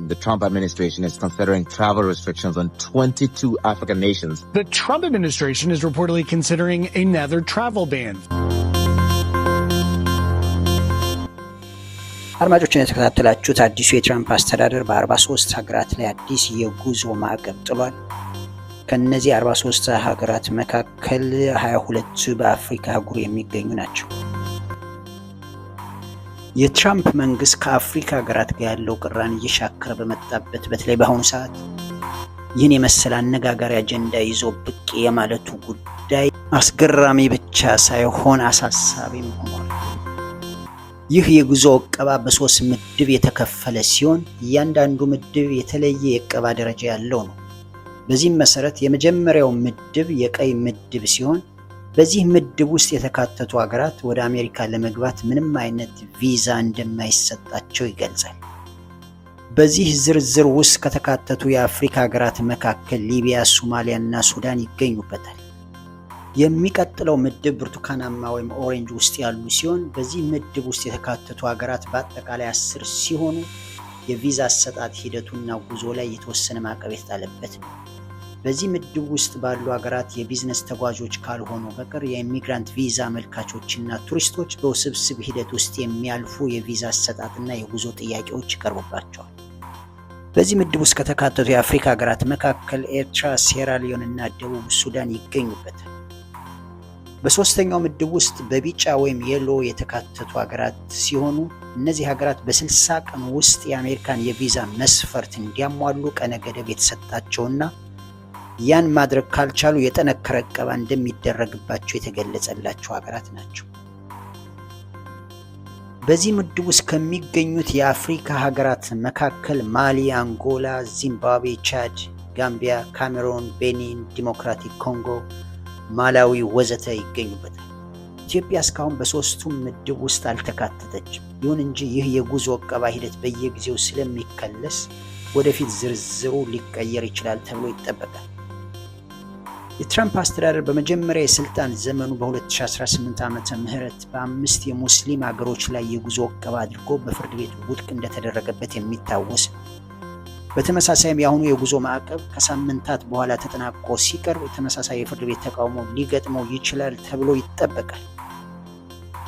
The Trump administration is considering travel restrictions on 22 African nations. The Trump administration is reportedly considering another travel ban. አድማጮችን የተከታተላችሁት አዲሱ የትራምፕ አስተዳደር በ43 ሀገራት ላይ አዲስ የጉዞ ማዕቀብ ጥሏል። ከእነዚህ 43 ሀገራት መካከል 22ቱ በአፍሪካ አህጉር የሚገኙ ናቸው። የትራምፕ መንግስት ከአፍሪካ ሀገራት ጋር ያለው ቅራኔ እየሻከረ በመጣበት በተለይ በአሁኑ ሰዓት ይህን የመሰለ አነጋጋሪ አጀንዳ ይዞ ብቅ የማለቱ ጉዳይ አስገራሚ ብቻ ሳይሆን አሳሳቢም ሆኗል። ይህ የጉዞ እቀባ በሶስት ምድብ የተከፈለ ሲሆን እያንዳንዱ ምድብ የተለየ የእቀባ ደረጃ ያለው ነው። በዚህም መሰረት የመጀመሪያው ምድብ የቀይ ምድብ ሲሆን በዚህ ምድብ ውስጥ የተካተቱ ሀገራት ወደ አሜሪካ ለመግባት ምንም አይነት ቪዛ እንደማይሰጣቸው ይገልጻል። በዚህ ዝርዝር ውስጥ ከተካተቱ የአፍሪካ ሀገራት መካከል ሊቢያ፣ ሶማሊያ እና ሱዳን ይገኙበታል። የሚቀጥለው ምድብ ብርቱካናማ ወይም orange ውስጥ ያሉ ሲሆን በዚህ ምድብ ውስጥ የተካተቱ ሀገራት በአጠቃላይ 10 ሲሆኑ የቪዛ አሰጣጥ ሂደቱና ጉዞ ላይ የተወሰነ ማዕቀብ የተጣለበት ነው። በዚህ ምድብ ውስጥ ባሉ ሀገራት የቢዝነስ ተጓዦች ካልሆኑ በቀር የ immigrant ቪዛ አመልካቾችና ቱሪስቶች በውስብስብ ሂደት ውስጥ የሚያልፉ የቪዛ አሰጣጥና የጉዞ ጥያቄዎች ይቀርቡባቸዋል። በዚህ ምድብ ውስጥ ከተካተቱ የአፍሪካ ሀገራት መካከል ኤርትራ፣ ሴራሊዮን እና ደቡብ ሱዳን ይገኙበታል። በሶስተኛው ምድብ ውስጥ በቢጫ ወይም yellow የተካተቱ ሀገራት ሲሆኑ እነዚህ ሀገራት በ60 ቀን ውስጥ የአሜሪካን የቪዛ መስፈርት እንዲያሟሉ ቀነ ገደብ የተሰጣቸውና ያን ማድረግ ካልቻሉ የጠነከረ እቀባ እንደሚደረግባቸው የተገለጸላቸው ሀገራት ናቸው። በዚህ ምድብ ውስጥ ከሚገኙት የአፍሪካ ሀገራት መካከል ማሊ፣ አንጎላ፣ ዚምባብዌ፣ ቻድ፣ ጋምቢያ፣ ካሜሮን፣ ቤኒን፣ ዲሞክራቲክ ኮንጎ፣ ማላዊ ወዘተ ይገኙበታል። ኢትዮጵያ እስካሁን በሶስቱም ምድብ ውስጥ አልተካተተችም። ይሁን እንጂ ይህ የጉዞ እቀባ ሂደት በየጊዜው ስለሚከለስ ወደፊት ዝርዝሩ ሊቀየር ይችላል ተብሎ ይጠበቃል። የትራምፕ አስተዳደር በመጀመሪያ የስልጣን ዘመኑ በ2018 ዓመተ ምህረት በአምስት የሙስሊም ሀገሮች ላይ የጉዞ እቀባ አድርጎ በፍርድ ቤት ውድቅ እንደተደረገበት የሚታወስ ነው። በተመሳሳይም የአሁኑ የጉዞ ማዕቀብ ከሳምንታት በኋላ ተጠናቆ ሲቀርብ ተመሳሳይ የፍርድ ቤት ተቃውሞ ሊገጥመው ይችላል ተብሎ ይጠበቃል።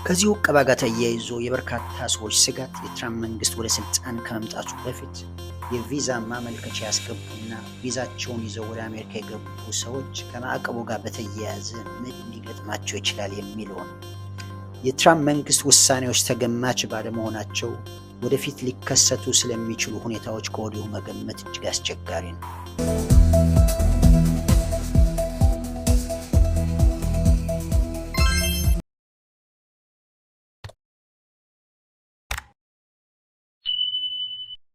ከዚሁ እቀባ ጋር ተያይዞ የበርካታ ሰዎች ስጋት የትራምፕ መንግስት ወደ ስልጣን ከመምጣቱ በፊት የቪዛ ማመልከቻ ያስገቡና ቪዛቸውን ይዘው ወደ አሜሪካ የገቡ ሰዎች ከማዕቀቡ ጋር በተያያዘ ምን ሊገጥማቸው ይችላል የሚለው ነው። የትራምፕ መንግስት ውሳኔዎች ተገማች ባለመሆናቸው ወደፊት ሊከሰቱ ስለሚችሉ ሁኔታዎች ከወዲሁ መገመት እጅግ አስቸጋሪ ነው።